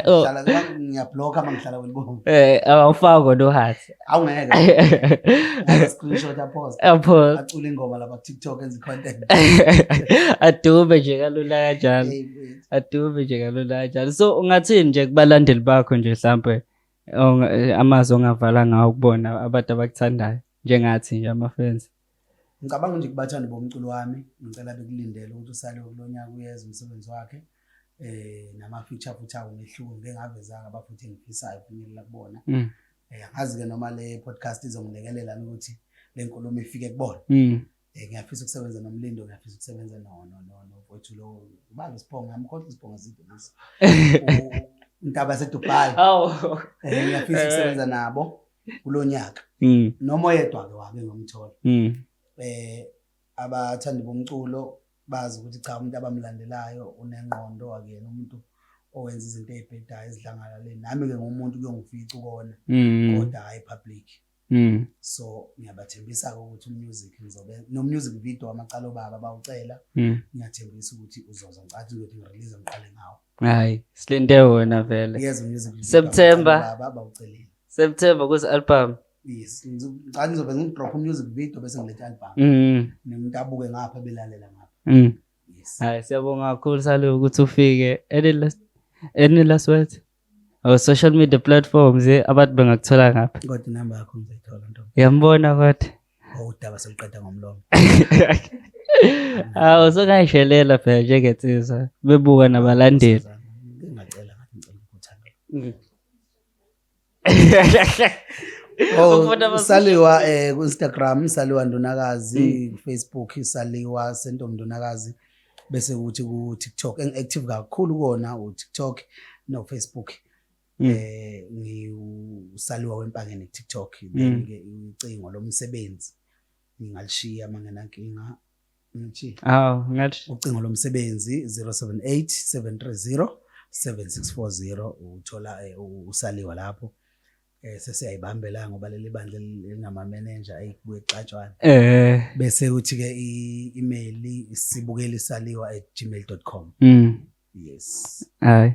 Oh, Ngihlala ngiyablocka uma ngihlala kwelibomvu. Eh, awufaki no heart. Awungeke. Ngabe screenshot apost. Apho Acula ingoma lapha ku TikTok, enze content. Adume nje kalula kanjalo. Hey, wait. Adume nje kalula kanjalo. So ungathini nje kubalandeli bakho nje mhlambe, amazwi ongavala ngawo kubona abantu abakuthandayo njengathi nje ama-fans? Ngicabanga nje kubathandi bomculo wami, ngicela bekulindele ukuthi usale kulo nyaka uyeza umsebenzi wakhe. Nama feature futhi awumehluko, ngike ngavezanga abafuthi engifisayo ukufinyelela kubona. Angazi ke noma le podcast izongilekelela ukuthi le nkulumo ifike kubona. Ngiyafisa ukusebenza noMlindo, ngiyafisa ukusebenza no no no no mfowethu lo ubani, Sibonga, ngamkhohlwa uSibonga Zide lesi. Intaba yaseDubai. Awu. Ngiyafisa ukusebenza nabo kulonyaka. Noma oyedwa ke wabe ngomthola. Abathandi bomculo bazi ukuthi cha, umuntu abamlandelayo unengqondo, akuyena umuntu owenza izinto ezibhedayo ezidlangalaleni. Nami ke ngumuntu kuyongifica ukona, kodwa hayi public. So ngiyabathembisa ke ukuthi umusic ngizobe no music video wamacala obaba bawucela, ngiyathembisa ukuthi uzoza, ngicathi ngizothi ngirelease ngiqale ngawo. Hayi, silinde wona vele. Yes, music video September. wamacala obaba bawucelile. September kuze album. Yes, ngicathi ngizobe ngidrop music video bese ngiletha album. Nomuntu abuke ngapha belalela ngapha. Yes. Hayi, siyabonga kakhulu Saliwe ukuthi ufike. Any last words? Our social media platforms, abantu bengakuthola ngaphi? Kodwa inamba yakho ngizoyithola, ntombi. Uyambona kodwa. Oh, udaba seliqeda ngomlomo. Awu, sokayishelela phela njengensizwa bebuka nabalandeli. Ngingacela ngathi ngicela ukuthanda. Oh, Ufuna Saliwa ku Instagram Saliwa Ndunakazi, Facebook Saliwa Sentombi Ndunakazi, bese kuthi ku TikTok engi-active kakhulu kona u TikTok no Facebook. Ngiusaliwa wempangeni ku TikTok, then ke ucingo lomsebenzi ngingalishiya mangenankinga, ngithi Awu, ngathi ucingo lomsebenzi 078 730 7640, uthola usaliwa lapho. Sesiyayibambela ngoba leli bandla elinama-manager ayikubuye kuxatshwana. Bese kuthi ke i-email sibukelisaliwa@gmail.com. Yes. Hayi.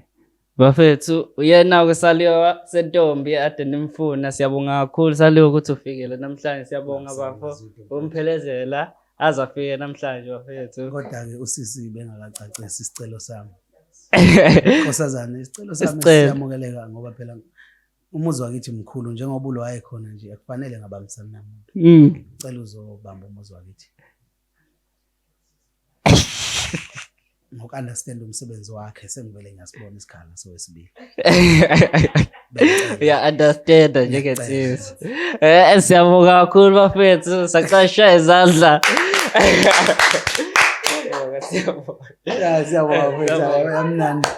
Bafethu, uyena ke Saliwa Sentombi ade nimfuna. Siyabonga kakhulu Saliwa ukuthi ufikile namhlanje. Siyabonga bafo. Umphelezela aze afike namhlanje bafethu. Kodwa ke usisi bengakacacisi isicelo sami. Nkosazana, isicelo sami Isicelo. siyamukeleka ngoba phela umuzi wakithi mkhulu, njengoba ulo wayekhona nje, akufanele ngabambisani namuntu. Cela uzobamba umuzi wakithi. Ngoku-understand umsebenzi wakhe, sengivele ngiyasibona isikhala sowesibili. Bengicela. Uya understand njengensizwa. Siyabonga kakhulu bafethu. Sacasha izandla. Siyabonga, siyabonga. Ya, siyabonga mfethu, Siyabonga. yamnandi.